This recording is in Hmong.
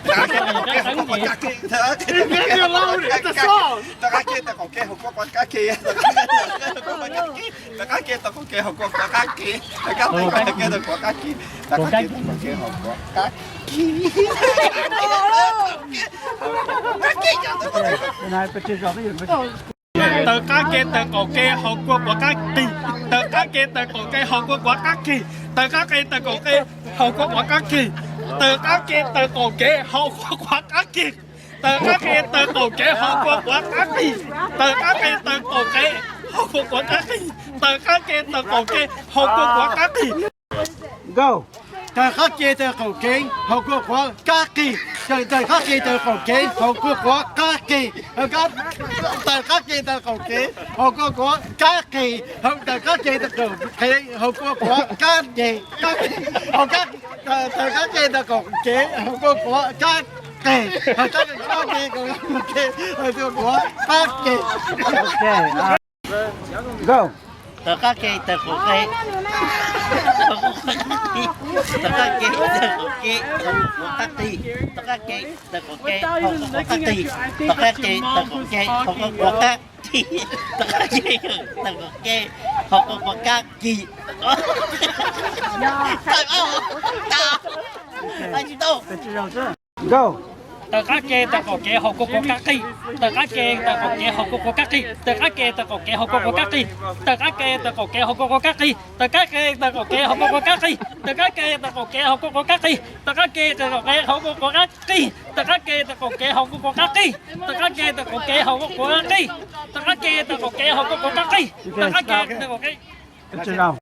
Tawm qab ke tawm qaum kev hauv kuab quav kab ke. Tawm qab ke tawm qaum kev hauv kuab quav kab ke. Tawm qab ke tawm qaum kev hauv kuab quav kab ke. Tawm qab ke tawm qaum kev hauv kuab kab ke. Tawm qab ke tawm qaum kev hauv kuab quav kab ke. Tawm qab ke tawm qaum kev hauv kuab quav kab ke. Tawm qab ke tawm qaum kev hauv kuab quav kab ke. Tawm qab ke tawm qaum kev hauv kuab quav kab ke. Tawm qab ke tawm qaum kev hauv kuab quav kab ke. Tawm qab ke tawm qaum kev hauv kuab quav kab ke. Tawm qab ke tawm qaum kev hauv kuab quav kab ke. Nkauj. Tawm qab ke tawm qaum kev hauv kuab quav kab ke. Tawm qab ke tawm qaum kev hauv kuab quav kab ke. Tawm qab ke tawm qaum kev hauv kuab quav kab ke. Tawm qab ke tawm qaum kev hauv kuab quav kab ke. Tawm qab ke tawm qaum kev hauv kuab quav kab ke. Tawm qab ke tawm qaum kev hauv kuab quav kab ke. Nkauj. Tawm qab ke tawm qaum kev hauv kuab quav kab ke. Tawm qab ke tawm qaum kev hauv kuab quav kab ke. Tawm qab ke tawm qaum kev hauv kuab quav kab ke. Tawm qab ke tawm qaum kev hauv kuab quav kab ke. Tawm qab ke tawm qaum kev hauv kuab quav kab ke. Tawm, tawm tsis tau. Nkauj. Tawm qab ke tawm qaum kev hauv kuab quav kab ke. Tawm qab ke tawm qaum kev hauv kuab quav kab ke. Tawm qab ke tawm qaum kev hauv kuab quav kab ke. Tawm qab ke tawm qaum kev hauv kuab quav kab ke. Tawm qab ke tawm qaum kev hauv kuab quav kab ke. Tawm qab ke tawm qaum kev hauv kuab quav kab ke. Tawm qab ke tawm qaum kev hauv kuab quav kab ke. Tawm qab ke tawm qaum kev hauv kuab quav kab ke. Tawm qab ke tawm qaum kev hauv kuab quav kab ke. Tawm qab ke tawm qaum kev hauv kuab quav kab ke. Tawm qab ke tawm qaum kev.